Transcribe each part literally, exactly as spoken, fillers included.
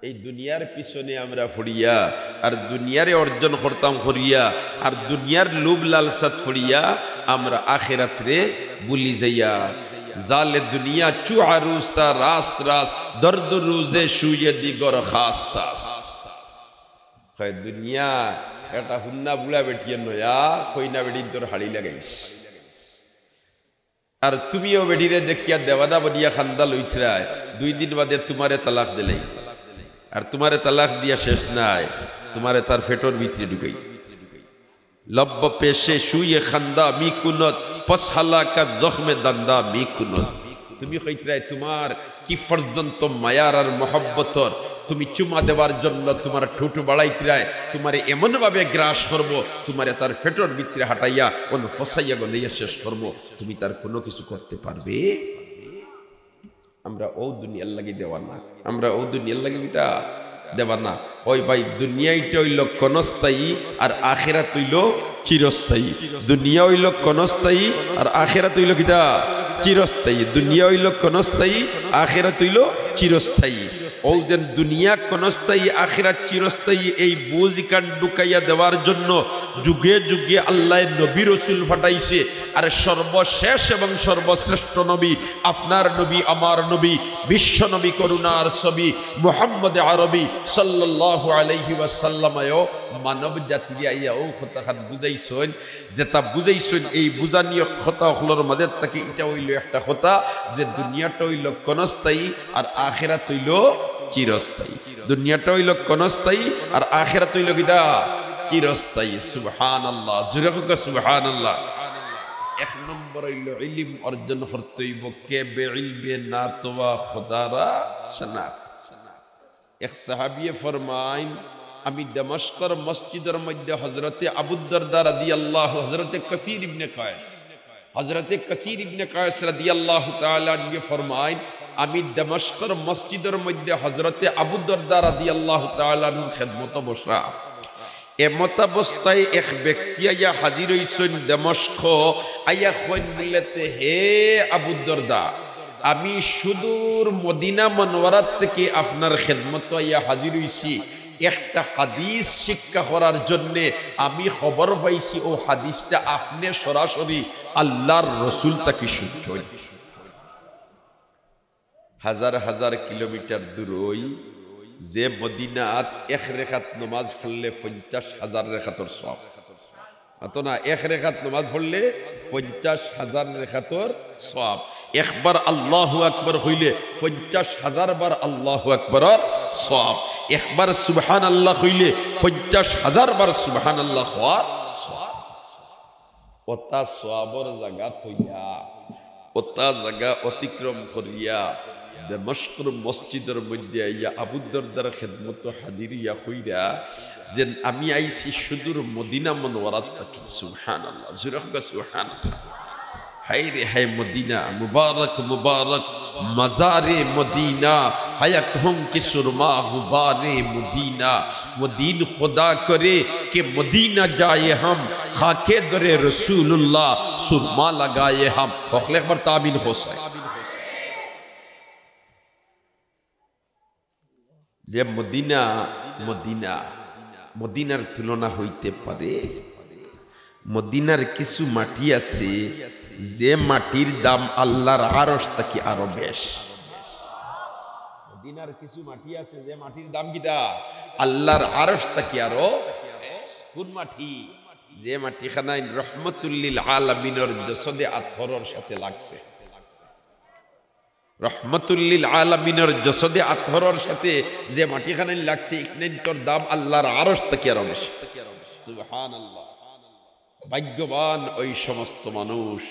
এই দুনিয়ার পিছনে আমরা পড়িয়া, আর দুনিয়ারে অর্জন করতাম করিয়া, আর দুনিয়ার লোভ লালসাত পড়িয়া আমরা আখেরাতরে ভুলি যাইয়া। জালে দুনিয়া চু আরুস্তা রাস্ত রাস্ত, দর্দ রোজে শুয়ে দিগর খাস্তা। কয় দুনিয়া একটা হুন্না বুড়া বেটিয়ে নয়া কইনা বেটিন্তর হাড়ি লাগাইছ। আর তুমিও বেটিরে দেখিয়া দেওয়ানা বনিয়া খান্দা লইতরায়, দুই দিন বাদে তুমারে তালাক দিলাই। আর তুমারে তালাক দিয়া শেষ নায়, তুমারে তার ফেটর ভিতরে ঢুকাই। লব্ব পেশে শুয়ে খান্দা মি কুনত, পসহালা কা জখমে দান্দা মি কুনত। তুমি কইতরায় তুমার কি পর্যন্ত মায়ার আর মহব্বতর, তুমি চুমা দেওয়ার জন্য তুমার ঠুটু বাড়াইতরায়, তুমারে এমনভাবে গ্রাস করব, তুমারে তার ফেটর ভিতরে হাটাইয়া অনো ফসাইয়া গলাইয়া শেষ করব। তুমি তার কোনো কিছু করতে পারবে? আমরা অউ দুনিয়ার লাগি দেওয়ানা, আমরা অউ দুনিয়ার লাগি কিতা দেওয়ানা। ওই ভাই, দুনিয়া ইটা অইলো ক্ষণস্থায়ী আর আখেরাত অইলো চিরস্থায়ী। দুনিয়া অইলো ক্ষণস্থায়ী আর আখেরাত অইলো কিতা? চিরস্থায়ী। দুনিয়া অইলো ক্ষণস্থায়ী, আখেরাত অইলো চিরস্থায়ী। অউ যেন দুনিয়া ক্ষণস্থায়ী, আখেরাত চিরস্থায়ী, এই বুঝ ইখান ঢুকাইয়া দেওয়ার জন্য যুগে যুগে আল্লায় নবী রসুল পাঠাইছে। আর সর্বশেষ এবং সর্বশ্রেষ্ঠ নবী, আপনার নবী, আমার নবী, বিশ্ব নবী, করুণার ছবি মুহাম্মদে আরবি সাল্লাল্লাহু আলাইহি ওয়াসাল্লামেও মানব জাতিরে আইয়া অউ কথাখান বুঝাইছইন। যেটা বুঝাইছইন, এই বুঝানিও কথা অকলর মাঝে থাকি ইটা অইলো একটা কথা যে দুনিয়াটা অইলো ক্ষণস্থায়ী আর আখেরাত অইলো চিরস্থায়ী। দুনিয়াটা অইলো ক্ষণস্থায়ী আর আখেরাত অইলো কিতা? চিরস্থায়ী। সুবহানাল্লাহ, জোরে কউক্কা সুবহানাল্লাহ। এক নম্বর অইলো ইলিম অর্জন করতে অইবো, কে বেইলমে না তোয়া খোদারা শনাত। এক সাহাবিয়ে ফরমাইন, আমি দমস্কর মসজিদর মধ্যে হযরতে আবু দরদা রাদিয়াল্লাহু, হযরতে কাসির ইবনে কায়েস, হযরতে কাসির ইবনে কায়েস রাদিয়াল্লাহু তাআলা আনহুয়ে ফরমাইন, আমি দমস্কর মসজিদর মধ্যে হযরতে আবু দরদা রাদিয়াল্লাহু তাআলা আনহুর খেদমতো বসা। এমতাবস্থায় এক ব্যক্তি আইয়া হাজির অইছইন দমস্ক, আইয়া কইন বুলেতে, হে আবু দরদা, আমি সুদূর মদিনা মনোয়ারাত থাকি আপনার খেদমতো আইয়া হাজির অইছি, একটা হাদিস শিক্ষা করার জন্যে। আমি খবর পাইছি অউ হাদিসটা আপনে সরাসরি আল্লার রসুল থাকি শুনছইন। হাজার হাজার কিলোমিটার দূরই যে মদিনাত এক রেখাত নমাজ পড়লে পঞ্চাশ হাজার রেখাতর সওয়াব। অত না, এক রেখাত নমাজ পড়লে পঞ্চাশ হাজার রেখাতর সওয়াব। একবার আল্লাহু আকবার কইলে পঞ্চাশ হাজার বার আল্লাহু আকবরর সওয়াব। একবার সুবহানাল্লাহ কইলে পঞ্চাশ হাজার বার সুবহানাল্লাহ কওয়ার সওয়াব। অতা সওয়াবর জাগা থইয়া, অতা জাগা অতিক্রম করিয়া দমস্কর মসজিদর মধ্যে আইয়া আবু দরদার খেদমতো হাজির অইয়া কইরা যেন আমি আইছি সুদূর মদিনা মনোয়ারাত থাকি। সুবহানাল্লাহ, জোরে কউক্কা সুবহানাল্লাহ। হায় রে হায় মদিনা, মুবারক মুবারক মাজারে মদিনা, হায় এক হংকে সুরমা গুবারে মদিনা। ও দিন খোদা করে কে মদিনা যায় হাম, খাকে দরে রসুলুল্লাহ সুরমা লাগায়ে হাম। হকলে একবার তা আমিন কও চাই। যে মদিনা, মদিনা, মদিনার তুলনা হইতে পারে? মদিনার কিছু মাটি আছে, যে মাটির দাম আল্লার আরশ থাকি আরো বেশ। মদিনার কিছু মাটি আছে, যে মাটির দাম কিতা? আল্লার আরশ থাকি আরো। কোন মাটি? যে মাটি খানাইন রহমতুল্লিল আলামিনর জসদে আতহরর সাথে লাগছে। রহমতুল্লিল আলামিনর জসদে আতহরর সাথে যে মাটি খানাইন লাগছে, ইখানাইন্তর দাম আল্লার আরশ থাকি আরো বেশি। সুবহানাল্লাহ। ভাগ্যবান ওই সমস্ত মানুষ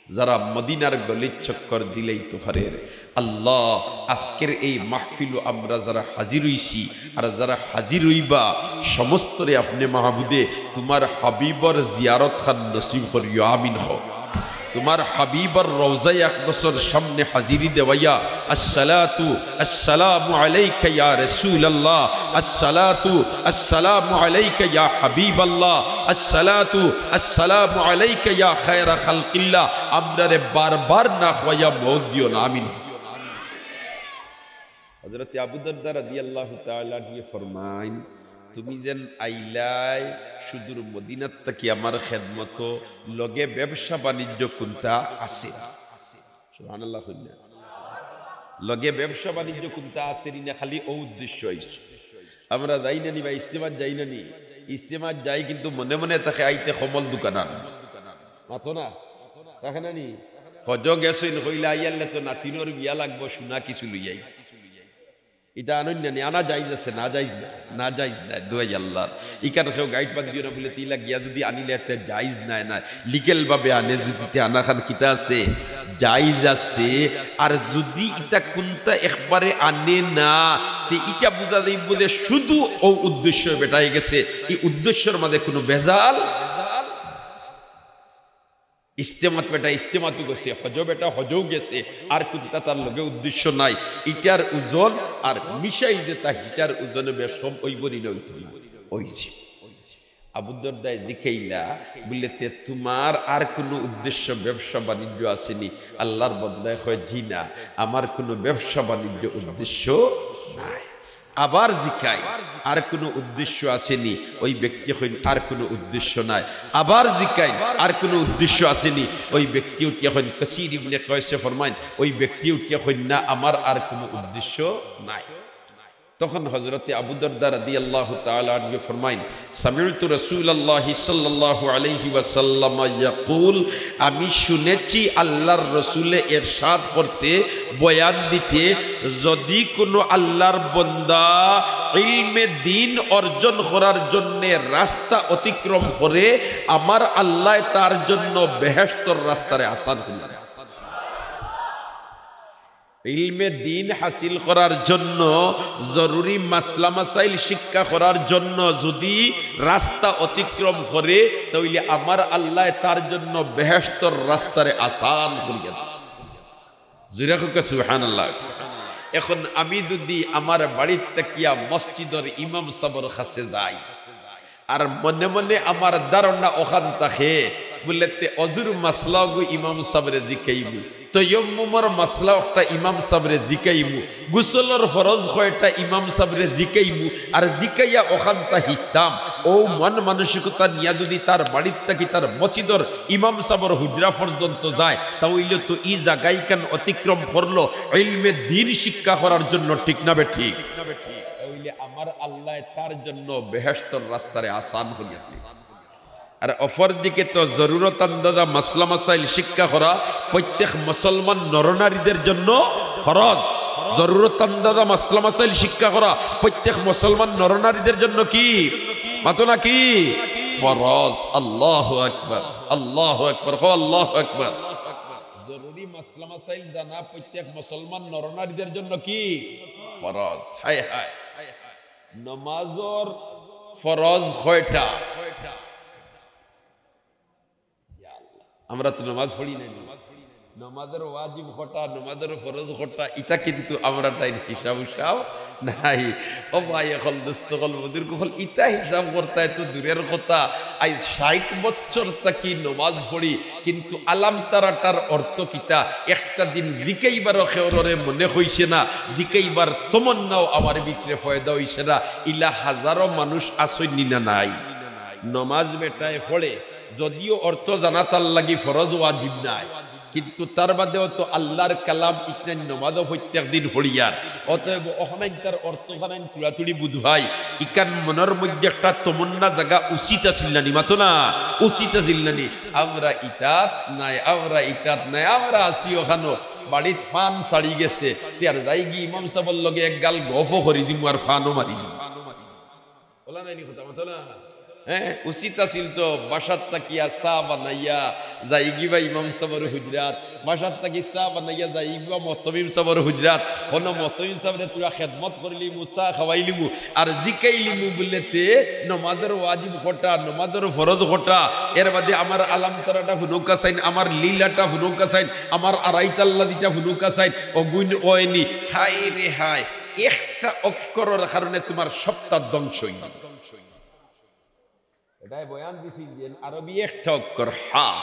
যারা মদিনার গলির চক্কর দিলাইতো পারের। আল্লাহ, আজকের এই মাহফিলো আমরা যারা হাজির অইছি আর যারা হাজির অইবা, সমস্তরে আপনে মাহবুদে তুমার হাবিবর জিয়ারত খান নসিব করিও, আমিন কও। তুমার হাবিবর রওজায় আকদসর সামনে হাজিরি দেওয়াইয়া, আসসালাতু আসসালামু আলাইকা ইয়া রাসূলুল্লাহ, আসসালাতু আসসালামু আলাইকা ইয়া হাবিবাল্লাহ, আসসালাতু আসসালামু আলাইকা ইয়া খায়রা খালকিল্লাহ। আমরারে বারবার না কওয়াইয়া মউত দিও না, আমিন। হযরতে আবু দরদা রাদিয়াল্লাহু তাআলা আনহু ফরমাইন, "তুমি যেন আইলায় সুদূর মদিনাত থাকি আমার খেদমতো, লগে ব্যবসা বাণিজ্য কুনতা আছে?" সুবহানাল্লাহ কইন না। লগে ব্যবসা বাণিজ্য কুনতা আছে নি না, খালি অউ উদ্দেশ্য আইছো? আমরা যাই না নি বা ইজতেমাত যাই না নি? ইজতেমাত যাই, কিন্তু মনে মনে থাকে আইতে কমল দোকান আর। মাতো না? থাকে না নি? হজো গেছইন, কইলা, "আইয়ারলে তো নাতিনর বিয়া লাগবো, সোনা কিছু লইয়াই।" ইটা আনইন না নি, আনা জায়েজ আছে, না জায়েজ না, না জায়েজ না, দোয়াই আল্লাহর। ইখান কেউ গাইট বান্ধিও না বুলে, তিলা গিয়া যুদি আনিলে এতে জায়েজ নায়, না, লিগ্যাল ভাবে আনে যুদি, তে আনা খান কিতা আছে? জায়েজ আছে। আর যুদি ইতা কুনতা একবারে আনে না, তে ইটা বুঝা যাইবো যে শুধু অউ উদ্দেশ্য বেটায় গেছে, ই উদ্দেশ্যর মাঝে কুনু ভেজাল। ইজতেমাত বেটা ইজতেমাতও গেছে, হজো বেটা হজও গেছে, আর কুনতা তার লগে উদ্দেশ্য নাই। ইটার ওজন আর মিশাই যেতা, হিটার ওজনে বেশ কম অইবো নি না অইতো না? অইছে। আবু দরদায় জিকাইলা, বুলে, "তে তুমার আর কুনু উদ্দেশ্য ব্যবসা বাণিজ্য আছে নি?" আল্লাহর বন্দায় কয়, "জি না, আমার কুনু ব্যবসা বাণিজ্য উদ্দেশ্য নাই।" আবার জিকাইন, "আর কুনু উদ্দেশ্য আছে নি?" ওই ব্যক্তি কইন, "আর কুনু উদ্দেশ্য নাই।" আবার জিকাইন, "আর কুনু উদ্দেশ্য আছে নি?" ওই ব্যক্তি উঠিয়া কইন, কাসির ইবনে কয়সে ফরমাইন, ওই ব্যক্তি উঠিয়া কইন, "না, আমার আর কুনু উদ্দেশ্য নাই।" তখন হযরতে আবু দরদা রাদিয়াল্লাহু তাআলা আনহু ফরমাইন, "সামি'তু রাসূলাল্লাহি সাল্লাল্লাহু আলাইহি ওয়াসাল্লাম ইয়াকুল, আমি শুনেছি আল্লাহর রসুলে এরশাদ করতে, বয়ান দিতে, যদি কোনো আল্লাহর বন্দা ইলমে দ্বীন অর্জন করার জন্যে রাস্তা অতিক্রম করে, আমার আল্লায় তার জন্য বেহেশতর রাস্তারে আসান করিয়া দেন।" ইলমে দ্বীন হাসিল করার জন্য, জরুরি মাসলা মাসাইল শিক্ষা করার জন্য যদি রাস্তা অতিক্রম করে, তাইলে আমার আল্লায় তার জন্য বেহেশতর রাস্তারে আসান করিয়া দেন। জুরে কউক্কা সুবহানাল্লাহ। এখন আমি যদি আমার বাড়িত থাকিয়া মসজিদর ইমাম সাবর কাছে যাই, আর মনে মনে আমার ধারণা অখান থাকে, বুলে, "তে অজুর মাসলা অগু ইমাম সাবরে জিকাইমু, তৈয়ম্মুমর মাসলা অকটা ইমাম সাবরে জিকাইমু, গোসলর ফরজ কয়টা ইমাম সাবরে জিকাইমু, আর জিকাইয়া অখানতা হিকতাম।" অউ মন মানসিকতা নিয়া যদি তার বাড়িত থাকি তার মসজিদর ইমাম সাবর হুজরা পর্যন্ত যায়, তা অইলে তো ই জাগাইখান অতিক্রম করলো ইলমে দ্বীন শিক্ষা করার জন্য, ঠিক না বেঠিক? অইলে আমার আল্লায় তার জন্য বেহেশতর রাস্তারে আসান করিয়া দেন। আর অপর দিকে তো জরুরত আন্দাজা মাসলা মাসাইল শিক্ষা করা প্রত্যেক মুসলমান নরনারীদের জন্য ফরজ। জরুরত আন্দাজা মাসলা মাসাইল শিক্ষা করা প্রত্যেক মুসলমান নরনারীদের জন্য কি? মাতো না কি? ফরজ। আল্লাহু আকবার, আল্লাহু আকবার, কও আল্লাহু আকবার। জরুরি মাসলা মাসাইল জানা প্রত্যেক মুসলমান নরনারীদের জন্য কি? ফরজ। হায় হায়। নমাজর ফরজ কয়টা? ইয়া আল্লাহ, আমরা তো নমাজ পড়ি না নি। নমাজর ওয়াজিব কয়টা, নমাজর ফরজ কয়টা, ইতা কিন্তু আমরা তাইন হিসাব উসাব নাই। ও ভাই অকল, দোস্ত অকল, বুজুর্গ অকল, ইতা হিসাব করতায় তো দূরের কথা। আইজ ষাইট বছর থাকি নমাজ পড়ি, কিন্তু আলাম তারাটার অর্থ কিতা একটা দিন জিকাইবারও কেউররে মনে অইছে না, জিকাইবার তমন্নাও আমার ভিতরে পয়দা অইছে না। ইলা হাজারো মানুষ আছইন নি না নাই? নমাজ বেটায় পড়ে, যদিও অর্থ জানা তার লাগি ফরজ ওয়াজিব নায়, কিন্তু তার বাদেও তো আল্লাহর কালাম ইখান নমাজও প্রত্যেক দিন পড়িয়ার। অতএব অখানাইন তার অর্থ খানাইন থুড়া থুড়ি বুঝ ভাই, ইখান মনর মধ্যে একটা তমন্না জাগা উচিত আছিল না নি, মাতো না? উচিত আছিল না নি? আমরা ইতাত নাই, আমরা ইতাত নাই, আমরা আছি অখানো, বাড়িত ফান ছাড়ি গেছে, তে আর যাইগি ইমাম সাবর লগে এক গাল গফও করি দিমু আর ফানও মারি দিমু। অলা নায় নি কথা, মাতো না? হ্যাঁ, উচিত আছিল তো বাসাত থাকিয়া চা বানাইয়া যাইগি বা ইমাম সাবর হুজরাত, বাসাত থাকি চা বানাইয়া যাইগি বা মহতমিম সাবর হুজরাত, হনো মহতমিম সাবরে থুড়া খেদমত করিলিমু, চা খাওয়াইলিমু, আর জিকাইলিমু বুলে তে নমাজর ওয়াজিব কয়টা, নমাজর ফরজ কয়টা, এর বাদে আমার আলাম তারাটা হুনউক্কা চাইন, আমার লীলাটা হুনউক্কা চাইন, আমার আড়াইতাল্লা দিটা হুনউক্কা চাইন, অগুইন অয়নি, হায় রে হায়। একটা অক্ষরর কারণে তুমার সবটা ধ্বংস অইযিবো। এটায় বয়ান দিছিল যে আরবি একটা অক্ষর হা,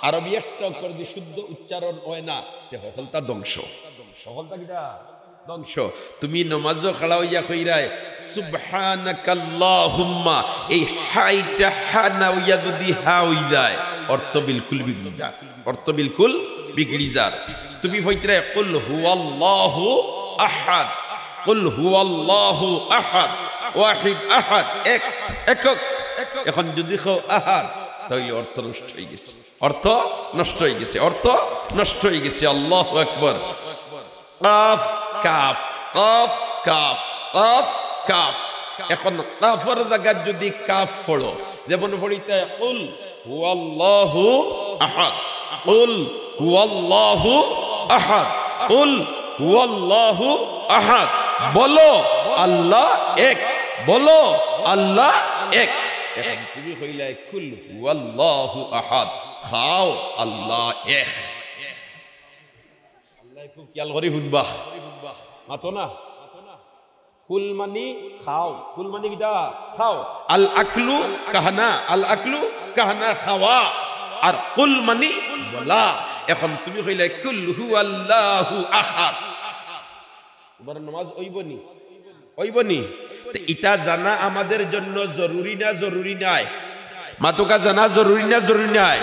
আরবি একটা অক্ষর যদি শুদ্ধ উচ্চারণ অয় না, তে হকলতা ধ্বংস। হকলতা কিতা? ধ্বংস। তুমি নমাজো খাড়া অইয়া কইরায় সুবহানাকাল্লাহুম্মা, এই হাইটা হা না অইয়া যদি হা অই যায়, অর্থ বিলকুল বিগড়ি যার, অর্থ বিলকুল বিগড়ি যার। তুমি পড়িত্রায় কুল হুয়াল্লাহু আহাদ, কুল হুয়াল্লাহু আহাদ, ওয়াহিদ আহাদ, এক, একক। এখন যদি কও আহাদ, তাইলে অর্থ নষ্ট অই গেছে, অর্থ নষ্ট অই গেছে, অর্থ নষ্ট অই গেছে। আল্লাহু আকবার। কাফ, কাফ, কাফ, কাফ, কাফ, কাফ। এখন কাফর জাগাত যদি কাফ পড়ো, যেমন পড়িতায় কুল হুয়াল্লাহু আহাদ, কুল হুয়াল্লাহু আহাদ, কুল হুয়াল্লাহু আহাদ। বলো আল্লাহ এক, বলো আল্লাহ এক। এখন তুমি কইলায় কুল হুয়াল্লাহু আহাদ, খাও আল্লাহ এক। আল্লাহ খুব খেয়াল করি হুনবা, মাতো না। কুল মানি খাও, কুল মানি কিতা? খাও। আল আকলু কাহনা, আল আকলু কাহনা, খাওয়া। আর কুল মানি বলা। এখন তুমি কইলায় কুল হুয়াল্লাহু আহাদ, তুমার নমাজ অইবো নি? অইবো নি? তে ইতা জানা আমাদের জন্য জরুরি না জরুরি নায়? মাতুক্কা, জানা জরুরি না জরুরি নায়?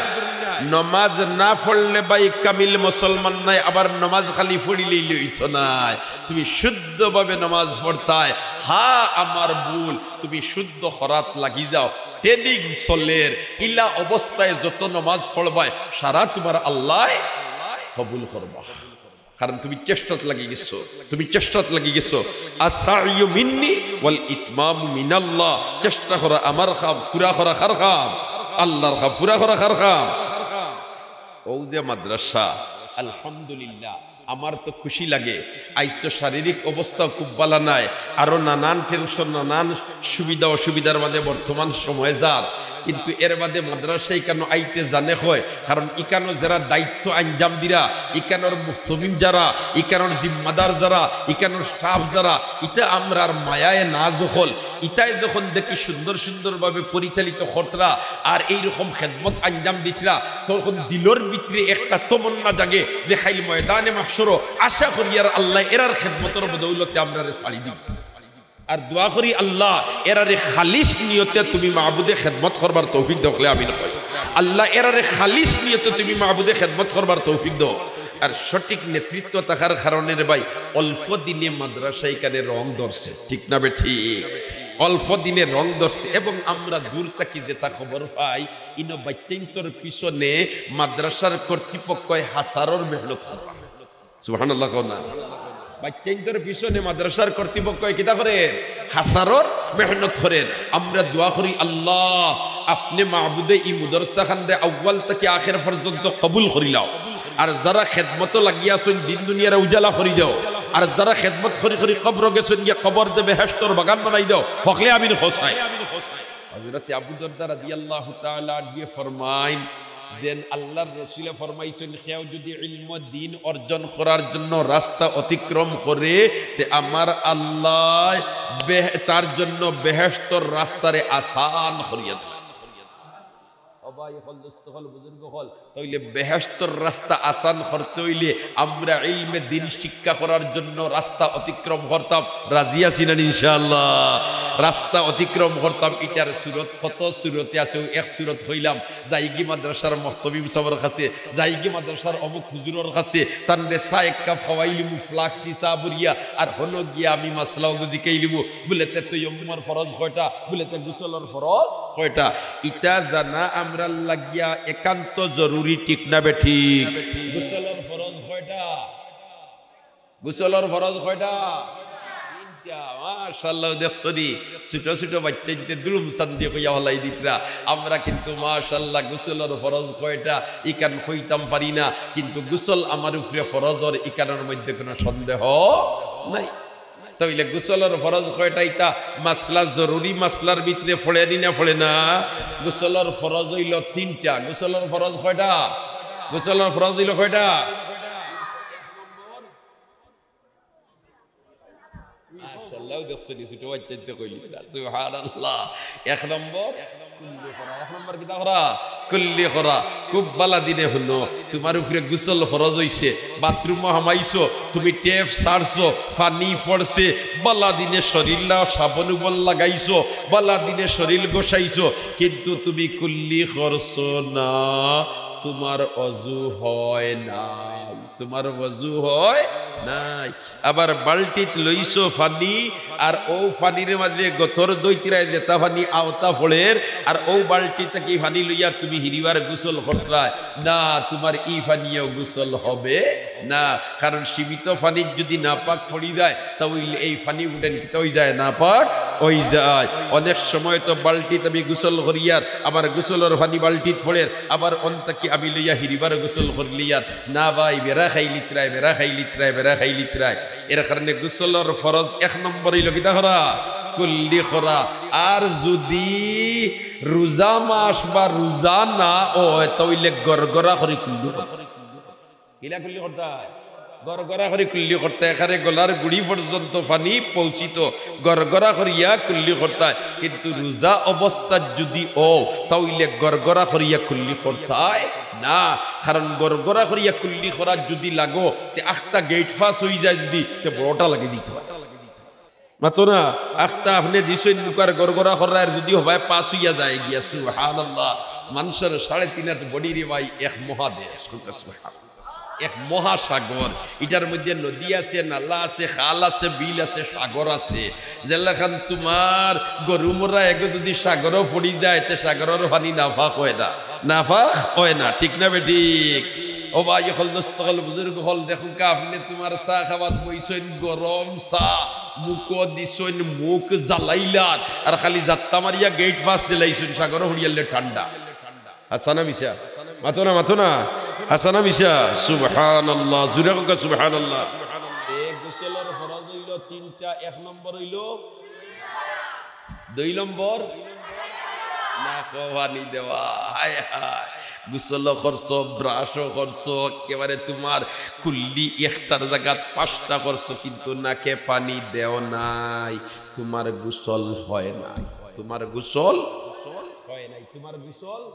নমাজ না পড়লে ভাই কামিল মুসলমান নায়, আবার নমাজ খালি পড়িলেই অইতো নায়। তুমি শুদ্ধভাবে নমাজ পড়তায়। হা, আমার ভুল, তুমি শুদ্ধ করাত লাগি যাও। ট্রেনিং চলের, ইলা অবস্থায় যত নমাজ পড়বায়, সারা তুমার আল্লায় কবুল করবা। কারণ তুমি চেষ্টাত লাগি গেছো, তুমি চেষ্টাত লাগি গেছো। আস-সাইয়ু মিন্নি ওয়াল ইতমামু মিনাল্লাহ। চেষ্টা করা আমার কাম, পুরা করা কার কাম? আল্লাহর কাম। পুরা করা কার কাম? অউ যে মাদ্রাসা, আলহামদুলিল্লাহ, আমার তো খুশি লাগে। আইজ তো শারীরিক অবস্থাও খুব বালা নায়, আরো নানান টেনশন, নানান সুবিধা অসুবিধার মাঝে বর্তমান সময় যার। কিন্তু এর বাদে মাদ্রাসা ইকানো আইতে জানে কয়, কারণ ইকানো যারা দায়িত্ব আঞ্জাম দিরা, ইকানোর মুহতমিম যারা, ইকানোর জিম্মাদার যারা, ইকানোর স্টাফ যারা, ইতা আমরার মায়ায় নাজ অকল। ইতায় যখন দেখি সুন্দর সুন্দরভাবে পরিচালিত করতরা আর এইরকম খেদমত আঞ্জাম দিতরা, তখন দিলর ভিতরে একটা তমন্না জাগে যে কাইল ময়দানে মাহশরো আশা করি আর আল্লায় এরার খেদমতর বদৌলতে আমরারে ছাড়ি দিবা। আর দোয়া করি, আল্লাহ, এরারে খালিস নিয়তে তুমি মাবুদে খেদমত করবার তৌফিক দেও, হকলে আমিন কই। আল্লাহ, এরারে খালিস নিয়তে তুমি মাবুদে খেদমত করবার তৌফিক দেও। আর সঠিক নেতৃত্ব থাকার কারণে রে ভাই, অল্প দিনে মাদ্রাসা ইকানে রং ধরছে, ঠিক না বেঠিক? অল্প দিনে রং ধরছে, এবং আমরা দূর থাকি যেটা খবর পাই, ইনো বাইচ্চাইন্তর পিছনে মাদ্রাসার কর্তৃপক্ষয় হাজারর মেহনত কররা। সুবহানাল্লাহ কও না। বাইচ্চাইন্তর পিছনে মাদ্রাসার কর্তৃপক্ষয় কিতা করের? হাজারর মেহনত করের। আমরা দোয়া করি, আল্লাহ, আপনে মাবুদে ই মাদ্রাসাখানরে আউয়াল থাকি আখের পর্যন্ত কবুল করি লও। আর যারা খেদমতো লাগিয়া আছইন, দিন দুনিয়ারে উজালা করি দেও। আর যারা খেদমত করি করি কবরো গেছইন গিয়া, কবররে বেহেশতর বাগান বানাই দেও। হকলে আমিন কও চাই। হযরতে আবু দরদা রাদিয়াল্লাহু তাআলা আনহুয়ে ফরমাইন, যেন আল্লাহর রসুলে ফরমাইছইন, কেউ যদি ইলমে দ্বীন অর্জন করার জন্য রাস্তা অতিক্রম করে, তে আমার আল্লায় বেহ-, তার জন্য বেহেশতর রাস্তারে আসান করিয়া দেন। ও ভাই অকল, দোস্ত অকল, বুজুর্গ অকল, তাইলে বেহেশতর রাস্তা আসান করতে অইলে আমরা ইলমে দ্বীন শিক্ষা করার জন্য রাস্তা অতিক্রম করতাম। রাজি আছি না ইনশাআল্লাহ? রাস্তা অতিক্রম করতাম। ইটার সুরত কত সুরতে আছে, অউ এক সুরত কইলাম, যাইগি মাদ্রাসার মুহতমিম সাবর কাছে, যাইগি মাদ্রাসার অমুক হুজুরর কাছে, তানরে চা এক কাপ খাওয়াইলিমু, ফ্লাস্ক দি চা ভরিয়া, আর হনো গিয়া আমি মাসলা অগু জিকাইলিমু, বুলে তে তৈয়ম্মুমর ফরজ কয়টা, বুলে তে গোসলর ফরজ কয়টা। ইতা জানা আমরার লাগিয়া একান্ত জরুরি, ঠিক না বেঠিক? গোসলর ফরজ কয়টা? গোসলর ফরজ কয়টা? তিনটা। মাশাআল্লাহ, দেখছো নি? ছোট ছোট বাইচ্চাইন্তে দুলুম চান্দি কইয়া ফালাই দিতরা। আমরা কিন্তু মাশাআল্লাহ গোসলর ফরজ কয়টা ইখান কইতাম পারি না, কিন্তু গোসল আমার উপরে ফরজ অর ইখানর মধ্যে কোনো সন্দেহ নাই। তাইলে গোসলর ফরজ কয়টা? ইতা মাসলা, জরুরি মাসলার ভিতরে পড়ে নি না পড়ে না? গোসলর ফরজ অইলো তিনটা। গোসলর ফরজ কয়টা? গোসলর ফরজ অইলো কয়টা? মাশাআল্লাহ, দেখছো নি, ছোট বাচ্চাইন্তে কইলিতরা। সুবহানাল্লাহ। এক নম্বর, কুল্লি করা। এক নম্বর কিতা করা? কুল্লি করা। খুব বালা দিনে হুনো, তুমার উপরে গোসল ফরজ অইছে, বাথরুমো হামাইছো, তুমি ট্যাপ ছাড়ছো, পানি পড়ছে, বালা দিনে শরীরলা সাবন উবন লাগাইছো, বালা দিনে শরীর গোসাইছো, কিন্তু তুমি কুল্লি করছো না, তুমার অজু হয় নাই, তুমার অজু হয় নাই। আবার বালতিত লইছো পানি, আর অউ পানির মাঝে গতর ধইতরায় যেতা পানি আওতা পড়ের, আর অউ বালতি থাকি পানি লইয়া তুমি হিরিবার গোসল করতরায় না, তুমার ই পানিও গোসল হবে না। কারণ সীমিত পানিত যুদি নাপাক পড়ি যায়, তা অইলে এই পানি উঠেন কিতা অই যায়? নাপাক অই যায়। অনেক সময় তো বালতিত আমি গোসল করিয়ার, আমার গোসলর পানি বালতিত পড়ের, আবার অন থাকি আমি লইয়া হিরিবার গোসল করিলিয়ার। না ভাই, বেড়া খাইলিতরায়, বেড়া খাইলিতরায়, বেড়া খাইলিতরায়। এর কারণে গোসলর ফরজ এক নম্বর অইলো কিতা করা? কুল্লি করা। আর যুদি রোজা মাস বা রোজা না অয়, তা অইলে গড়গড়া করি কুল্লি করা। কিলা কুল্লি করতায়? গড়গড়া করি কুল্লি করতায়, একেবারে গলার গুড়ি পর্যন্ত পানি পৌঁছিত, গড়গড়া করিয়া কুল্লি করতায়। কিন্তু রোজা অবস্থাত যুদি অও, তা অইলে গড়গড়া করিয়া কুল্লি করতায় না। কারণ গড়গড়া করিয়া কুল্লি করার যুদি লাগো, তে আখতা গেট পাস অই যায় যুদি, তে বড়টা লাগি দিত। মাতো না, আখতা আপনে দিছইন মুখার গড়গড়া করার যুদি হবায় পাস অইয়া যায় গিয়া, সুবহানাল্লাহ। মানষর সাড়ে তিন হাত বডি রে ভাই, এক মহাদেশ। সুবহানাল্লাহ। এক মহাসাগর। ইটার মধ্যে নদী আছে, নালা আছে, খাল আছে, বিল আছে, সাগর আছে। যেলাখান তুমার গরু মরা এগো যুদি সাগরো পড়ি যায়, তে সাগরর পানি নাপাক অয় না, নাপাক অয় না, ঠিক না বেঠিক? ও ভাই অকল, দোস্ত অকল, বুজুর্গ অকল, দেখউক্কা, আপনে তুমার চা খাওয়াত বইছইন, গরম চা, মুখো দিছইন, মুখ জ্বালাইলার, আর খালি জাত্তা মারিয়া গেট পাস দিলাইছইন, সাগরো পড়িয়ালে ঠান্ডা। হাছা না মিছা? মাতো না, মাতো না। হাছা না মিছা? সুবহানাল্লাহ। জুরে কউক্কা সুবহানাল্লাহ। এ গোসলর ফরজ অইলো তিনটা। এক নম্বর অইলো, দুই নম্বর নাকো পানি দেওয়া। হায় হায়, গোসলও করছো, ব্রাশও করছো, একেবারে তুমার কুল্লি একটার জাগাত পাঁচটা করছো, কিন্তু নাকে পানি দেও নাই, তুমার গোসল হয় নাই, তুমার গোসল হয় নাই, তুমার গোসল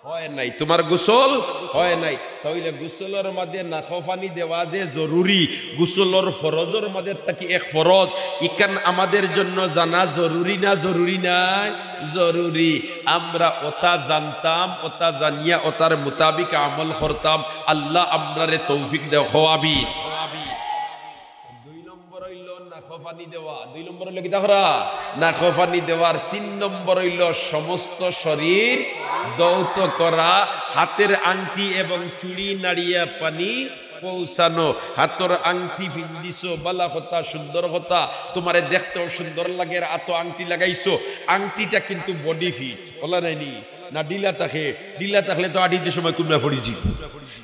হয় নাই, তুমার গোসল হয় নাই। তা অইলে গোসলর মাঝে নাকো পানি দেওয়া যে জরুরি, গোসলর ফরজর মাঝে থাকি এক ফরজ, ইখান আমাদের জন্য জানা জরুরি না জরুরি নায়? জরুরি। আমরা অতা জানতাম, অতা জানিয়া অতার মোতাবিক আমল করতাম। আল্লাহ আমরারে তৌফিক দেও, কও আমিন। দুই নম্বর অইলো নাকো পানি দেওয়া। দুই নম্বর অইলো কিতা করা? নাকো পানি দেওয়ার। তিন নম্বর অইলো সমস্ত শরীর ধৌত করা, হাতের আংটি এবং চুড়ি নাড়িয়া পানি পৌঁছানো। হাতর আংটি পিন্দিছো, বালা কথা, সুন্দর কথা, তুমারে দেখতেও সুন্দর লাগের, আতো আংটি লাগাইছো, আংটিটা কিন্তু বডি ফিট, অলা নায়নি? না ঢিলা থাকে? ঢিলা থাকলে তো আটিতে সময় কুমড়া পড়ি যিত।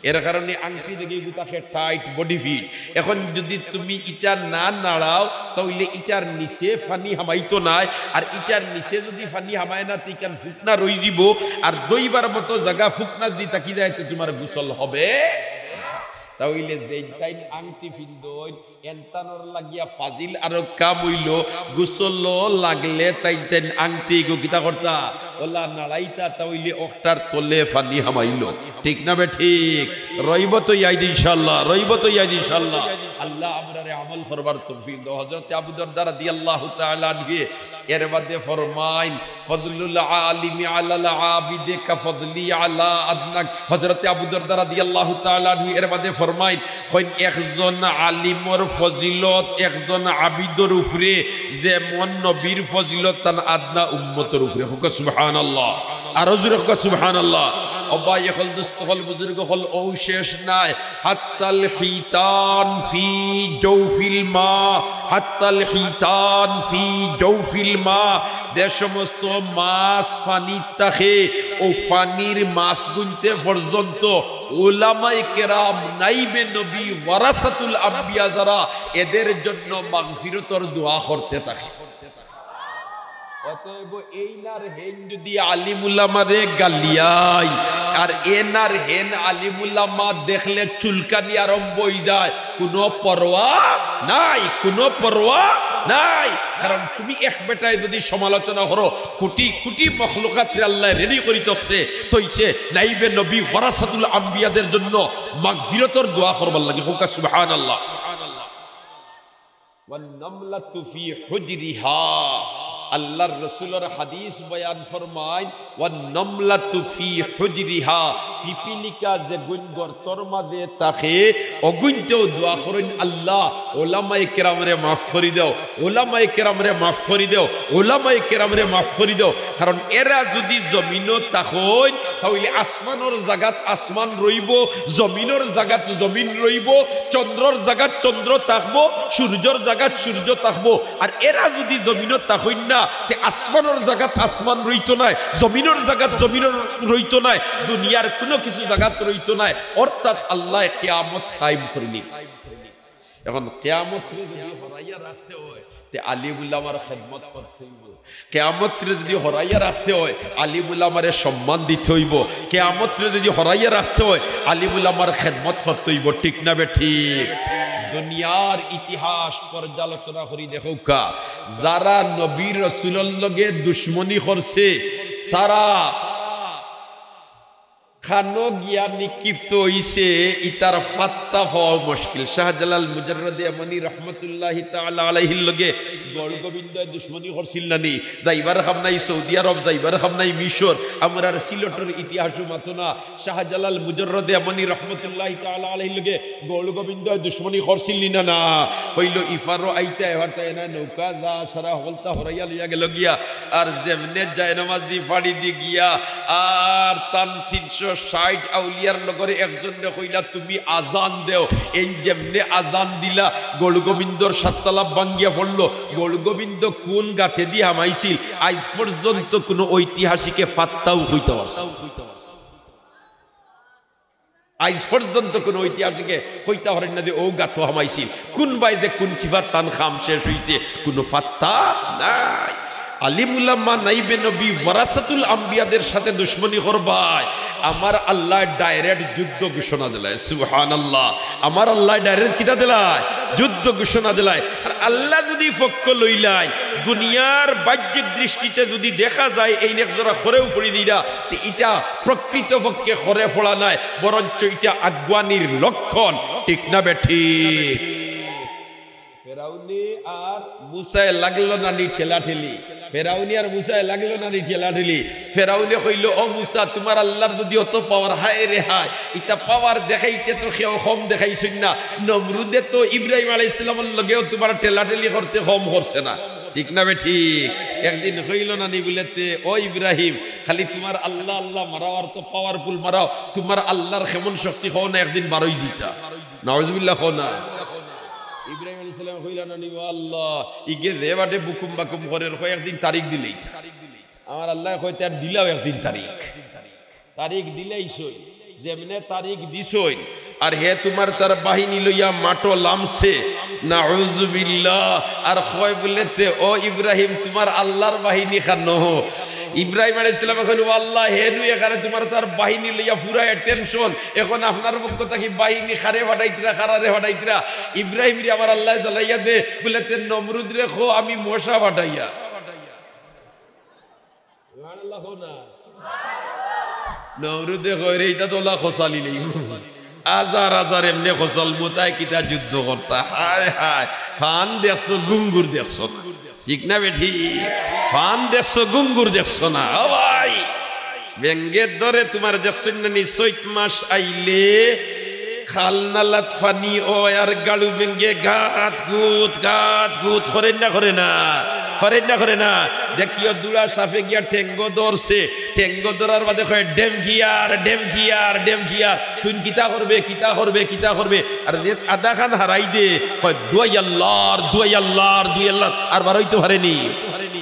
এর কারণে আংটি দেখি ইগু থাকে টাইট, বডি ফিট। এখন যুদি তুমি ইটা না নাড়াও, তা অইলে ইটার নিচে পানি হামাইতো নায়। আর ইটার নিচে যুদি পানি হামায় না, তে ইখান ফুকনা রইযিবো। আর ধইবার মতো জাগা ফুকনা যুদি থাকি যায়, তে তুমার গোসল হবে। তা অইলে যেইন তাইন আংটি পিন্দইন, এনতানর লাগিয়া ফাজিল আরক কাম অইলো, গোসল লাগলে তাইন তাইন আংটি ইগু কিতা করতা? অলা নাড়াইতা, তা অইলে অখটার তলে পানি হামাইলো। ঠিক না বেঠিক? রইবো তো ইয়াদ ইনশাআল্লাহ, রইবো তো ইয়াদ ইনশাআল্লাহ। আল্লাহ আমরারে আমল করবার তৌফিক দেও। হযরতে আবু দরদা রাদিয়াল্লাহু তাআলা আনহু এর বাদে ফরমাইন, "ফদলুল আলিমি আলাল আবিদে কা ফদলি আলা আদনাক।" হযরতে আবু দরদা রাদিয়াল্লাহু তাআলা আনহু এর বাদে ফরমাইন, কইন, একজন আলিমর ফজিলত একজন আবিদর উপরে যেমন নবীর ফজিলত তান আদনা উম্মতর উপরে। কউক্কা সুবহানাল্লাহ। আরো জুরে কউক্কা সুবহানাল্লাহ। ও ভাই অকল, দোস্ত অকল, বুজুর্গ অকল, অউ শেষ নায়। হাত্তাল হিতান ফি জাওফিল মা, হাত্তাল হিতান ফি জাওফিল মা, যে সমস্ত মাছ পানিত থাকে, অউ পানির মাছগুইন্তে পর্যন্ত উলামায়ে কেরাম, নাইবে নবী, ওয়ারাসাতুল আম্বিয়া যারা, এদের জন্য মাগফিরতর দোয়া করতে থাকে। অতএব এইন আর হেইন যদি আলিম উলামারে গালিয়াইন, আর এইন আর হেইন আলিম উলামা দেখলে চুলকানি আরম্ভ অই যায়, কুনু পরোয়া নাই, কুনু পরোয়া নাই। কারণ তুমি এক বেটায় যদি সমালোচনা করো, কুটি কুটি মখলুকাতরে আল্লায় ready করি থইছে, থইছে, নাইবে নবী ওয়ারাসাতুল আম্বিয়াদের জন্য মাগফিরতর দোয়া করবার লাগি। কউক্কা সুবহানাল্লাহ। ওয়ান নামলাতু ফি হুজরিহা। আল্লাহর রসুলর হাদিস বয়ান ফরমাইন, "ওয়ান নামলাতু ফি হুজরিহা।" পিপিলিকা যেগুইন গর্তর মাঝে থাকে, অগুইনতেও দোয়া করইন, "আল্লাহ, ওলামায়ে কেরামরে মাফ করি দেও, ওলামায়ে কেরামরে মাফ করি দেও, ওলামায়ে কেরামরে মাফ করি দেও।" কারণ এরা যদি জমিনো থাকইন, তাইলে আসমানর জাগাত আসমান রইবো, জমিনর জাগাত জমিন রইবো, চন্দ্রর জাগাত চন্দ্র থাকবো, সূর্যর জাগাত সূর্য থাকবো। আর এরা যদি জমিনো থাকইন না, তে আসমানর জাগাত আসমান রইতো নায়, জমিনর জাগাত জমিন রইতো নায়, দুনিয়ার কুনু কিছু জাগাত রইতো নায়। অর্থাৎ আল্লায় কিয়ামত কায়েম করিলিবা। এখন কিয়ামতরে যদি হরাইয়া রাখতে অয়, তে আলিম উলামার খেদমত করতে অইবো। কিয়ামতরে যদি হরাইয়া রাখতে অয়, আলিম উলামারে সম্মান দিতে অইবো। কিয়ামতরে যদি হরাইয়া রাখতে অয়, আলিম উলামার খেদমত করতে অইবো। ঠিক না বেঠিক? দুনিয়ার ইতিহাস পর্যালোচনা করি দেখউক্কা, যারা নবী রসুলর লগে দুশমনি করছে, তারা কানো গিয়া নিক্ষিপ্ত অইছে, ইতার ফাত্তা পাওয়া মুশকিল। শাহজালাল মুজাররদে ইয়ামানি রহমতুল্লাহি তাআলা আলাইহির লগে গৌড় গোবিন্দয় দুশমনি করছিল না নি? যাইবার কাম নাই সৌদি আরব, যাইবার কাম নাই মিশর। আমরার সিলেটর ইতিহাসও মাতো না, শাহজালাল মুজাররদে ইয়ামানি রহমতুল্লাহি তাআলা আলাইহির লগে গৌড় গোবিন্দয় দুশমনি করছিল নি না? না। কইলো, "ইফারও আইতা, এবার তাই না, নৌকা যা সারা হকলতা হরাইয়া লইয়া গেল গিয়া।" আর যেমনে জায়নামাজ দি ফাড়ি দি গিয়া, আর তান তিনশো ষাইট আউলিয়ার লগর একজনরে কইলা, "তুমি আজান দেও।" এইন যেমনে আজান দিলা, গৌড় গোবিন্দর সাতটা লাফ ভাঙ্গিয়া পড়লো। গৌড় গোবিন্দ কুন গাতে দি হামাইছিল, আইজ পর্যন্ত কুনু ঐতিহাসিকে ফাত্তাও কইতা পারছে না। আইজ পর্যন্ত কুনু ঐতিহাসিকে কইতা পারইন না যে অউ গাতো হামাইছিল, কুনবায় যে কুন কিফাত তান কাম শেষ অইছে, কুনু ফাত্তা নাই। আলিম উলামা নাইবে নবী ওয়ারাসাতুল আম্বিয়াদের সাথে দুশমনি করবায়, আমার আল্লায় direct যুদ্ধ ঘোষণা দিলায়। সুবহানাল্লাহ। আমার আল্লায় direct কিতা দিলায়? যুদ্ধ ঘোষণা দিলায়। আর আল্লাহ যদি পক্ষ লইলাইন, দুনিয়ার বাহ্যিক দৃষ্টিতে যদি দেখা যায় এইন একজরা খরেও পড়ি দিরা, তে ইটা প্রকৃতপক্ষে খরে পড়া নায়, বরঞ্চ ইটা আগুয়ানির লক্ষণ। ঠিক না বেঠিক? ফেরাউনি আর মুসায় লাগলো না নি ঠেলাঠেলি? ফেরাউনি আর মুসায় লাগলো না নি ঠেলাঠেলি? ফেরাউনে কইলো, "ও মুসা, তুমার আল্লাহর যদি অত power, হায় রে হায়, ইতা power দেখাইতে তো কেউ কম দেখাইছইন না। নমরুদে তো ইব্রাহিম আলাইহিস সালামর লগেও তুমার ঠেলাঠেলি করতে কম করছে না।" ঠিক না বেঠিক? একদিন কইলো না নি বুলে তে, "ও ইব্রাহিম, খালি তুমার আল্লাহ আল্লাহ মারাও আর তো powerful মারাও, তুমার আল্লাহর কেমন শক্তি কও না, একদিন বারই যিতা।" নাউজুবিল্লাহ কও না। ইব্রাহিম আলাইহিস সালামে কইলা না নি, "ও আল্লাহ, ইগে যে বাটে বুকুম বাকুম করের, কয় একদিন তারিখ দিলাইতা।" আমার আল্লায় কয়, "তে আর দিলাও একদিন তারিখ।" তারিখ দিলাইছইন, যেমনে তারিখ দিছইন, আর হে তুমার তার বাহিনী লইয়া মাঠো লামছে। নাউজুবিল্লাহ। আর কয় বুলে তে, "ও ইব্রাহিম, তুমার আল্লাহর বাহিনী কানো?" ইব্রাহিম আলাইহিস সালামে কইন, "ও আল্লাহ, হে নু এখানে তুমার তার বাহিনী লইয়া পুরা attention, এখন আপনার পক্ষ থাকি বাহিনী কারে পাঠাইতরা, কারারে পাঠাইতরা?" ইব্রাহিমরে আমার আল্লায় জানাইয়া দে, বুলে তে, "নমরুদরে কও আমি মশা পাঠাইয়া।" সুবহানাল্লাহ কও না। নমরুদে কয় রে, "ইতা তো অলা খোসালি নেই। হাজার হাজার এমনে খোসাল মুতায় কিতা যুদ্ধ করতা?" হায় হায়, ফান দেখছো, গুঙ্গুর দেখছো না। ঠিক না বেঠিক? ফান দেখছো, গুঙ্গুর দেখছো না। ও ভাই, বেঙ্গে ধরে তুমার দেখছইন না নি, চৈত মাস আইলে খাল নালাত ফানি অয় আর গাড়ু বেঙ্গে গাত গুত, গাত গুত, করের না, করে না? করের না, করে না? দেখিও, দুড়া সাপে গিয়া ঠেঙ্গো ধরছে, ঠেঙ্গো ধরার বাদে কয়, "ডেমকিয়ার, ডেমকিয়ার, ডেমকিয়ার।" তুইন কিতা করবে, কিতা করবে, কিতা করবে? আর যে আধাখান হারাই দে, কয়, "দুয়াই আল্লাহর, দুয়াই আল্লাহর, দুয়াই আল্লাহর।" আর বারইতো পারে নি।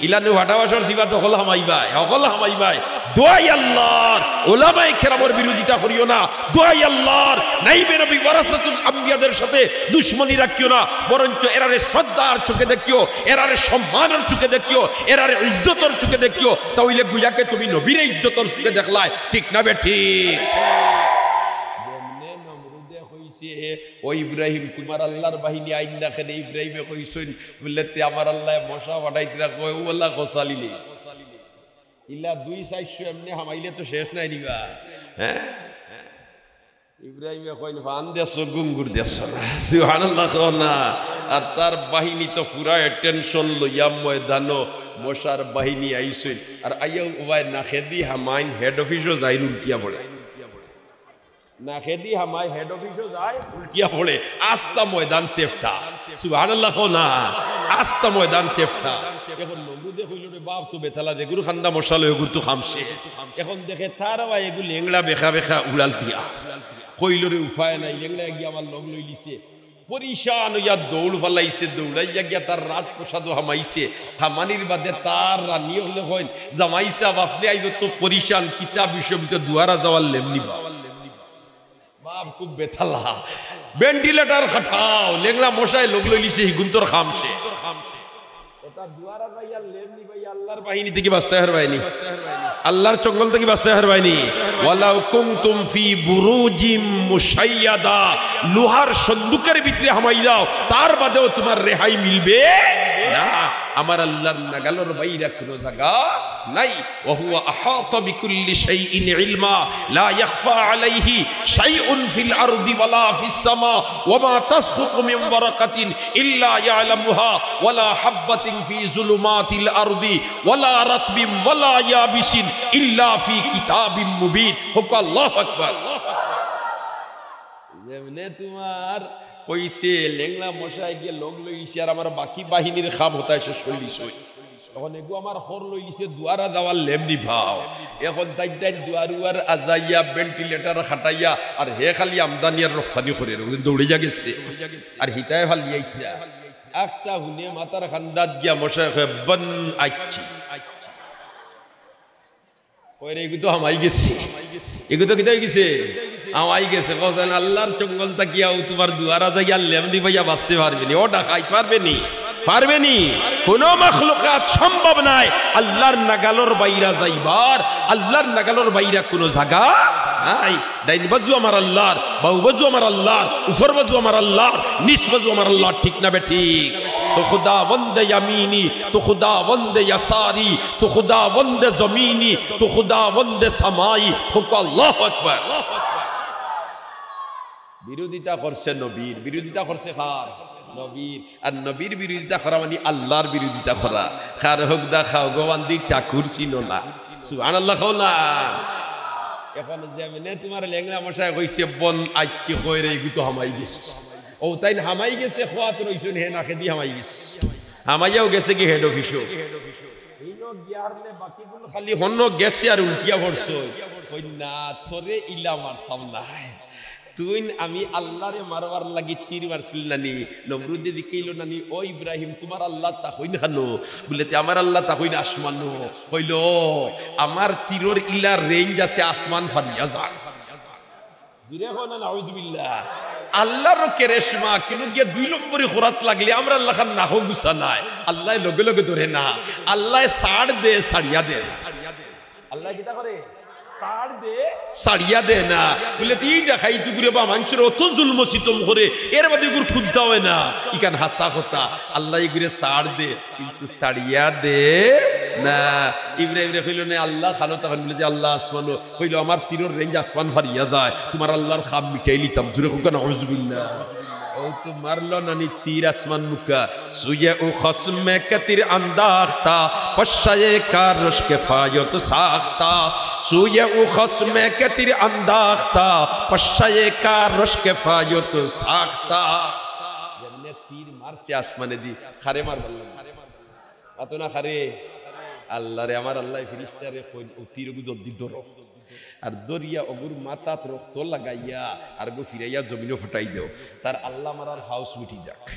ইলানে ভাটাবাসর জিবাত হকল হামাইবায়, হকল হামাইবায়। দোয়াই আল্লাহর, ওলামায়ে কেরামর বিরোধিতা করিও না। দোয়াই আল্লাহর, নাইবে নবী ওয়ারাসাতুল আম্বিয়াদের সাথে দুশমনি রাখিও না, বরঞ্চ এরারে শ্রদ্ধার চোখে দেখিও, এরারে সম্মানর চোখে দেখিও, এরারে ইজ্জতর চোখে দেখিও। তা অইলে গুয়াকে তুমি নবীরে ইজ্জতর চোখে দেখলায়, ঠিক না বেঠিক? যেমনে নমরুদে কইছে, "ও ইব্রাহিম, তুমার আল্লাহর বাহিনী আইন না কেনে?" ইব্রাহিমে কইছইন, বুলে, "তে আমার আল্লায় মশা পাঠাইতরা কয়, ও আল্লাহ খসালিলে।" ইলা দুই চাইরশো এমনে হামাইলে তো শেষ নায় নি বা? হ্যাঁ? ইব্রাহিমে কইন, "ফান দেশো, গুঙ্গুর দেশো না।" সুবহানাল্লাহ কও না। আর তার বাহিনী তো পুরা attention লইয়া ময়দানো মশার বাহিনী আইছইন। আর আইয়া উবায় নাখেদি হামাইন, হেড অফিসও যাইন উল্টিয়া পড়ে। নাখেদি হামায়, হেড অফিসও যায়, উল্টিয়া পড়ে। আস্তা ময়দান সেফটা। সুবহানাল্লাহ কও না। আস্তা ময়দান সেফটা। এখন নমরুদে কইল, "রে বাপ, তো বেতালা দে, গুরু খান্দা মশা লয়, গুরু তো খামছে।" এখন দেখে তার ভাই এগু লেংড়া বেকা বেকা উড়াল দিয়া। কইল, "রে উপায় নাই, লেংড়া গিয়া আমার লগ লইলিছে।" পরিশান অইয়া দৌড় ফালাইছে, দৌড়াইয়া গিয়া তার রাজপ্রাসাদও হামাইছে। হামানির বাদে তার রানী অকলে কইন, "জামাই সাব, আপনে আইজ তো পরিশান, কিতা বিষয়?" বুলে, "দুয়ারা যাওয়ার লেম নিবা।" বাপ খুব বেতালা। ভেন্টিলেটর খাটাও, লেংড়া মশায় লগ লইলিছে, হিগুন্তর খামছে। ওটা দুয়ারা যাইয়া লেম নিবাই, আল্লাহর বাহিনী থাকি বাঁচতায় পারবায়নি। আল্লাহর জঙ্গল থাকি বাঁচতায় পারবায়নি। ওয়ালাউ কুনতুম ফি বুরুজিম মুশাইয়াদা, লোহার সন্দুকের ভিতরে হামাই যাও, তার বাদেও তুমার রেহাই মিলবে না। আমার আল্লাহর নাগালর বাইরা কুনু জাগা নাই। وهو أحاط بكل شيء علما لا يخفى عليه شيء في الأرض ولا في السماء وما تسقط من ورقة إلا يعلمها ولا حبة في ظلمات الأرض ولا رطب ولا يابس إلا في كتاب مبين. কউক্কা আল্লাহু আকবার। যেমনে তুমার কইছে, লেংড়া মশায় গিয়া লগ লইছে, আর আমার বাকি বাহিনীর কাম হতায় শেষ করিলিছে। এখন এগু আমার খর লইলিছে, দুয়ারা যাওয়ার লেম নিবাও। এখন তাইন তাইন দুয়ারুয়ার আজাইয়া, ভেন্টিলেটর খাটাইয়া, আর হে খালি আমদানি আর রফতানি করের, দৌড়িয়া গেছে। আর হিতায় ফালিয়া আইতরা। আখতা হুনে মাথার খান্দাত গিয়া মশায় কয়, "বন আইচ্ছি।" কয় রে, এগু তো হামাই গেছে। এগু তো কিতা অইগেছে? হামাই গেছে। কও যেন আল্লাহর জঙ্গল থাকিয়াও তুমার দুয়ারা যাইয়া লেম নিবাইয়া বাঁচতে পারবে নি। ও ডাকাইত পারবে নি? পারবে নি? কুনু মখলুকাত সম্ভব নায় আল্লাহর নাগালর বাইরা যাইবার। আল্লাহর নাগালর বাইরা কুনু জাগা নাই। ডাইন বাজু আমার আল্লাহর, বাউ বাজু আমার আল্লাহর, উপর বাজু আমার আল্লাহর, নিচ বাজু আমার আল্লাহর, ঠিক না বেঠিক? তো খুদাবন্দে ইয়ামিনি, তো খুদাবন্দে ইয়াসারি, তো খুদাবন্দে জমিনি, তো খুদাবন্দে সামাই। কউক্কা আল্লাহু আকবার। বিরোধিতা করছে নবীর, বিরোধিতা করছে কার? নবীর। আর নবীর বিরোধিতা করা মানে আল্লাহর বিরোধিতা করা। কার হক দা খাও গো বান্দি, ঠাকুর চিনো না। সুবহানাল্লাহ কও না। এখন যেমনে তুমার লেংড়া মশায় কইছে, "বন আইচ্ছি", কয় রে, এগু তো হামাই গেছে। ও তাইন হামাই গেছে, খোয়াত রইছইন, হে নাখেদি হামাই গেছে। হামাইয়াও গেছে কি হেড অফিসও। ইনো গিয়ার নে বাকিগুলো খালি হনো গেছে আর উল্টিয়া পড়ছে। কই না, তোরে ইলা মারতাম না। তুইন আমি আল্লাহরে মারবার লাগি তীর মারছিল নানি? নমরুদে জিকাইল নানি, "ও ইব্রাহিম, তুমার আল্লাহ তা কইন খানো?" বুলে, "তে আমার আল্লাহ তা কইন আসমানো।" কইল, "আমার তীরর ইলা রেঞ্জ আছে, আসমান ফারিয়া যায়।" জুরে কও না, নাউজুবিল্লাহ। আল্লাহর কেরেশমা, কিন্তু গিয়া দুই নম্বরি খরাত লাগলে আমরা আল্লাহ খান নাকো গুছা নায়। আল্লাহ লগে লগে ধরে না। আল্লাহ ছাড় দে, ছাড়িয়া দে। আল্লাহ কিতা করে? ছাড় দে, ছাড়িয়া দে না। বুলে, "তে ই ডাকাইত গুরে বা মানষর অত জুলুম সিতম করে, এর বাদে ইগুর খুনতা অয় না।" ইখান হাছা কথা। আল্লাহ ইগুরে ছাড় দে, কিন্তু ছাড়িয়া দে না। ইব্রাহিমরে কইল না, "আল্লাহ খানো?" তখন বুলে যে, "আল্লাহ আসমানো।" কইল, "আমার তীরর রেঞ্জ আসমান ফারিয়া যায়, তুমার আল্লাহর কাম মিটাইলিতাম।" জুরে কউক্কা নাউজুবিল্লাহ। ও তো মারল নানি তীর আসমান মুখা। سوی او خصم که تیر انداختا، پشه کارش کفایت ساختا. سوی او خصم که تیر انداختا، پشه کارش کفایت ساختا. যেমনে তীর মারছে আসমানেদি, কারে মারবার লাগি? মাতো না কারে? আল্লাহরে। আমার আল্লায় ফিরিস্তারে কইন, "ও তীরগু জলদি ধরো।" আর ধরিয়া অগুর মাথাত রক্ত লাগাইয়া আর গু ফিরাইয়া জমিনো ফাটাই দেও। তার আল্লাহ মারার হাউস মিটি যাক।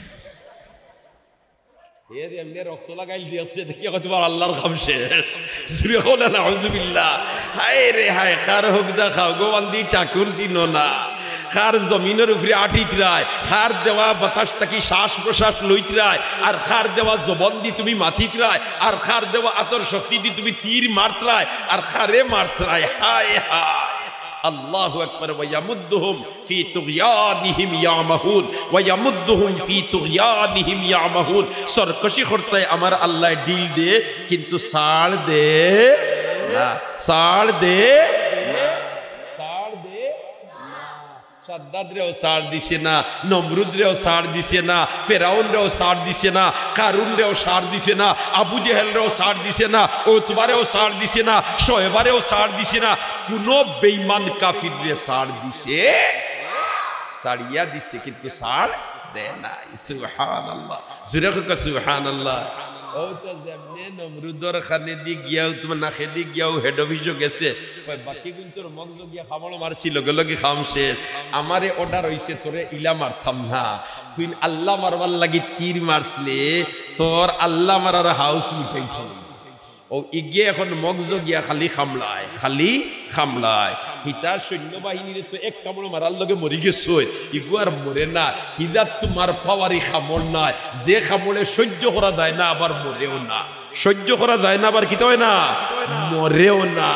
এ যে এমনে রক্ত লাগাইল দিয়াছে, দেখিয়া কয়, "তুমার আল্লার কাম শেষ।" জুরে কও না, নাউজুবিল্লাহ। হায় রে হায়, কার হকদা খাও গো বান্দি, ঠাকুর চিনো না। কার জমিনর উপরে আটিতরায়, কার দেওয়া বাতাস থাকি শ্বাস প্রশ্বাস লইতরায়, আর কার দেওয়া জবন দি তুমি মাতিতরায়, আর কার দেওয়া আতর শক্তি দি তুমি তীর মারতরায়, আর কারে মারতরায়। হায় হায়, আল্লাহু আকবার। ওয়া ইয়ামুদ্দুহুম ফি তুগয়ানিহিম ইয়ামাহুন, ওয়া ইয়ামুদ্দুহুম ফি তুগয়ানিহিম ইয়ামাহুন। সরকশি করতে আমার আল্লায় ঢিল দে, কিন্তু ছাড় দে না, ছাড় দে না, ছাড় দে না। সাদ্দাদরেও ছাড় দিছে না, নমরুদরেও ছাড় দিছে না, ফেরাউনরেও ছাড় দিছে না, কারুনরেও ছাড় দিছে না, আবু জেহেলরেও ছাড় দিছে না, উতবারেও ছাড় দিছে না, শোয়েবারেও ছাড় দিছে না। কুনো বেঈমান কাফিররে ছাড় দিছে, ছাড়িয়া দিছে, কিন্তু ছাড় দেয় নাই। সুবহানাল্লাহ। জুরে কউক্কা সুবহানাল্লাহ। অউ তো যেমনে নমরুদর কানেদি গিয়াউ, তুমার নাকেদি গিয়াউ হেড অফিসো গেছে। কয়, "বাকি কিন্তু তোর মগজ গিয়া কামড় মারছি, লগে লগে কাম শেষ। আমারে অর্ডার অইছে, তোরে ইলা মারতাম না। তুই আল্লা মারবার লাগি তীর মারছলে, তোর আল্লা মারার হাউস মিটাইতাম।" অউ ইগে এখন মগজ গিয়া খালি কামড়ায়, খালি কামড়ায়। হিতার সৈন্যবাহিনীরে তো এক কামড় মারার লগে মরি গেছইন, ইগু আর মরে না। হিতার তুমার পাওয়ারি কামড় নায়, যে কামড়ে সহ্য করা যায় না, আবার মরেও না। সহ্য করা যায় না, আবার কিতা অয় না? মরেও না।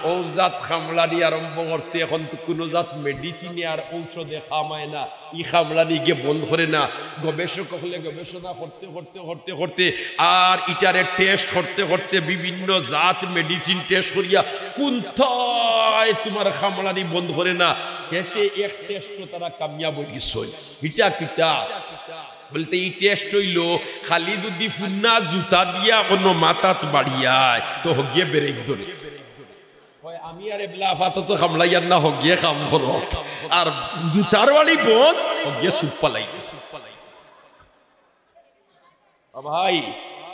অউ জাত কামড়ানি আরম্ভ করছে, এখন তো কুনু জাত মেডিসিনে আর ঔষধে কামায় না। ই কামড়ানি ইগে বন্ধ করে না। গবেষক অকলে গবেষণা করতে, করতে, করতে, করতে, আর ইটারে টেস্ট করতে, করতে, বিভিন্ন জাত মেডিসিন টেস্ট করিয়া কুনটায় তুমার কামড়ানি বন্ধ করে না। শেষে এক টেস্টো তারা কামিয়াব অইগেছইন। ইটা কিতা? বলতে ই টেস্ট অইলো, খালি যুদি ফুন্না জুতা দিয়া কুনু মাথাত বাড়িয়ায়, তো হগিয়ে ব্রেক ধরে। কয়, "আমি আর এবলা আপাতত কামড়াইয়ার না, হগিয়ে কাম করো।" আর জুতার বাড়ি বন্ধ, হগিয়ে চুপ পালাই। ও ভাই,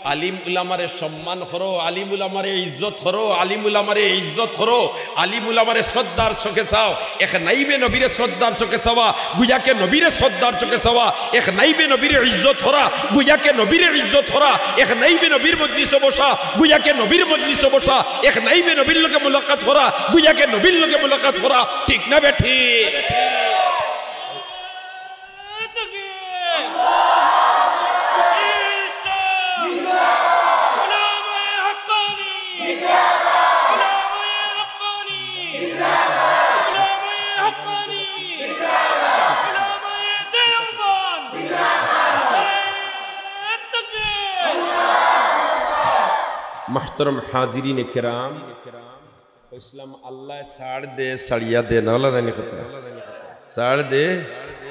আলিম উলামারে সম্মান করো, আলিম উলামারে ইজ্জত করো, আলিম উলামারে ইজ্জত করো, আলিম উলামারে শ্রদ্ধার চোখে চাও। এক নাইবে নবীরে শ্রদ্ধার চোখে চাওয়া, গুয়াকে নবীরে শ্রদ্ধার চোখে চাওয়া। এক নাইবে নবীরে ইজ্জত করা, গুয়াকে নবীরে ইজ্জত করা। এক নাইবে নবীর মজলিসো বসা, গুয়াকে নবীর মজলিসো বসা। এক নাইবে নবীর লগে মুলাকাত করা, গুয়াকে নবীর লগে মুলাকাত করা। ঠিক না বেঠিক? محترم حاضرین کرام، ইসলাম আল্লায় ছাড় দে, ছাড়িয়া দে না, অলা নানি কথা? ছাড় দে,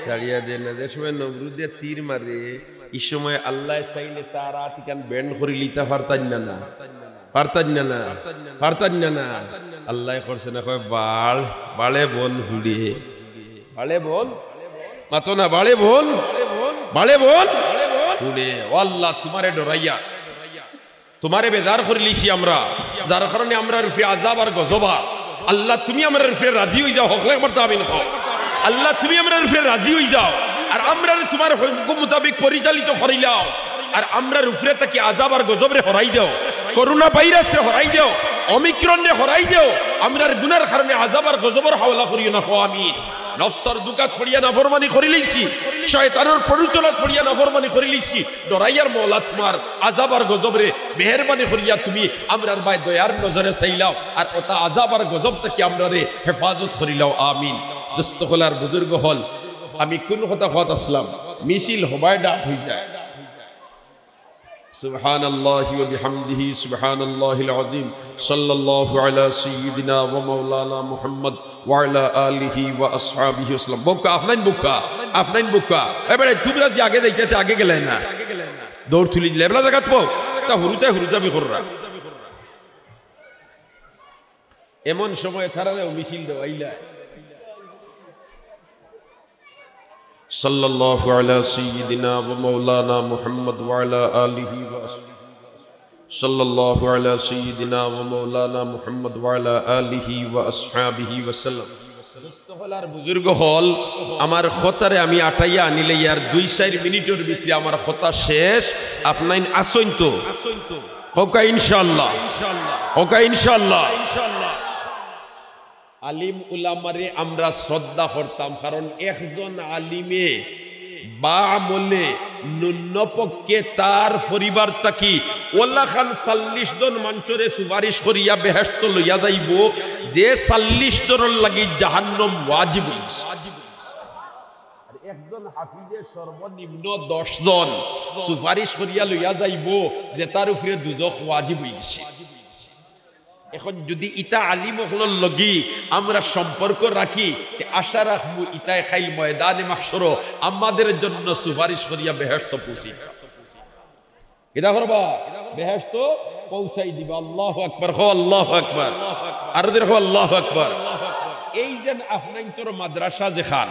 ছাড়িয়া দে না। যে সময় নমরুদে তীর মারে, ই সময় আল্লায় চাইলে তার আত ইখান বেন্ড করিলিতা পারতা নি না? পারতা নি না? পারতা নি না? আল্লায় করছে না, কয়, "বাড়, বাড়ে বন হুড়ে।" বাড়ে বন? মাতো না, বাড়ে বন? বাড়ে বন? হুড়ে। ও আল্লাহ, তুমারে ডরাইয়া তুমারে বেজার করিলিছি আমরা, যার কারণে আমরার উপরে আযাব আর গজব। আল্লাহ, তুমি আমরার উপরে রাজি অইযাও, হকলে একবার আমিন কও। আল্লাহ, তুমি আমরার উপরে রাজি অইযাও, আর আমরারে তুমার হুকুম মোতাবেক পরিচালিত করিলাও, আর আমরার উপরে থাকি আযাব আর গজবরে হরাই দেও, করোনা ভাইরাসরে হরাই দেও, অমিক্রনরে হরাই দেও, আমরার গুনার কারণে আযাব আর গজবর হাওলা করিও না, কও আমিন। নফসর ধুকাত পড়িয়া নাফরমানি করিলিছি, শয়তানর প্ররোচনাত পড়িয়া নাফরমানি করিলিছি। ডরাইয়ার মওলা তুমার আযাব আর গজবরে মেহেরবানি করিয়া তুমি আমরার বায় দয়ার নজরে চাইলাও, আর অতা আযাব আর গজব থাকি আমরারে হেফাজত করিলাও। আমিন। দোস্ত অকল আর বুজুর্গ অকল, আমি কুন কথা কওয়াত আছলাম? মিছিল হবায় ডাট অইযায়। سبحان الله وبحمده، سبحان الله العظيم، صلى الله على سيدنا ومولانا محمد وعلى آله وأصحابه وسلم। বউক্কা, আফনাইন বউক্কা, আফনাইন বউক্কা। এবারে তুমরা যে আগে যাইতে, আগে গেলে না। দৌড় তুলি দিলে, এবলা জাগাত বও। তা হুরুতায় হুরুতামি কররা। এমন সময় তারারেও মিছিল দেওয়াইলা। صلى الله على سيدنا ومولانا محمد وعلى آله وأصحابه، صلى الله على سيدنا ومولانا محمد وعلى آله وأصحابه وسلم. দোস্ত অকল আর বুজুর্গ অকল, আমার কথারে আমি আটাইয়া আনিলে ইয়ার দুই চাইর মিনিটর ভিতরে আমার কথা শেষ। আফনাইন আছইন তো? কউক্কা ইনশাআল্লাহ। কউক্কা ইনশাআল্লাহ। আলিম উলামারে আমরা শ্রদ্ধা করতাম, কারণ একজন আলিমে বা আমলে নুন্নপক্ষে তার পরিবার থাকি অলাখান চাল্লিশ জন মানষরে সুপারিশ করিয়া বেহেশতো লইয়া যাইবো, যে চাল্লিশ জনর লাগি জাহান্নাম ওয়াজিব অইগেছে। আর একজন হাফিজে সর্বনিম্ন দশ জন সুপারিশ করিয়া লইয়া যাইবো, যেটার উপরে দুজখ ওয়াজিব অইগেছে। এখন যুদি ইতা আলিম অকলর লাগি আমরা সম্পর্ক রাখি, তে আশা রাখমু ইতায় কাইল ময়দানে মাহশরো আমাদের জন্য সুপারিশ করিয়া বেহেশতো পৌঁছাইবা। কিতা করবা? বেহেশতো পৌঁছাই দিবা। আল্লাহু আকবার, কও আল্লাহু আকবার। আরো জোরে কও আল্লাহু আকবার। এই যেন আফনাইন্তর মাদ্রাসা যেখান,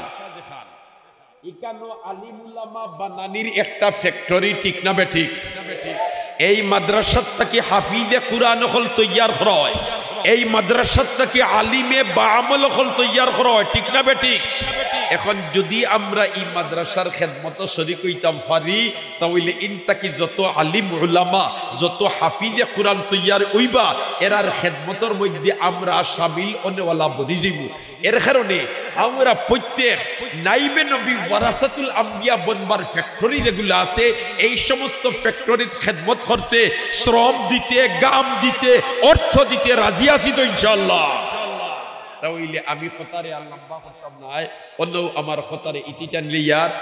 ইখানো আলিম উলামা বানানির একটা factory, ঠিক না বেঠিক? এই মাদ্রাসার থাকি হাফিজে কুরআন অকল তৈয়ার করা অয়, এই মাদ্রাসার থাকি আলিমে বা আমল অকল তৈয়ার করা অয়, ঠিক না বেঠিক? এখন যুদি আমরা ই মাদ্রাসার খেদমতো শরিক অইতাম পারি, তা অইলে ইন থাকি যত আলিম উলামা, যত হাফিজে কুরআন তৈয়ার অইবা, এরার খেদমতর মধ্যে আমরা শামিল অনেওয়ালা বনি যাইমু। এর কারণে আমরা প্রত্যেক নাইবে নবী ওয়ারাসাতুল আম্বিয়া বনবার factory যেগুলা আছে, এই সমস্ত factoryত খেদমত করতে, শ্রম দিতে, গাম দিতে, অর্থ দিতে রাজি আছি তো ইনশাআল্লাহ? তা অইলে আমি কথারে আর লম্বা করতাম নায়, অন্য আমার কথারে ইতি টানলে ইয়ার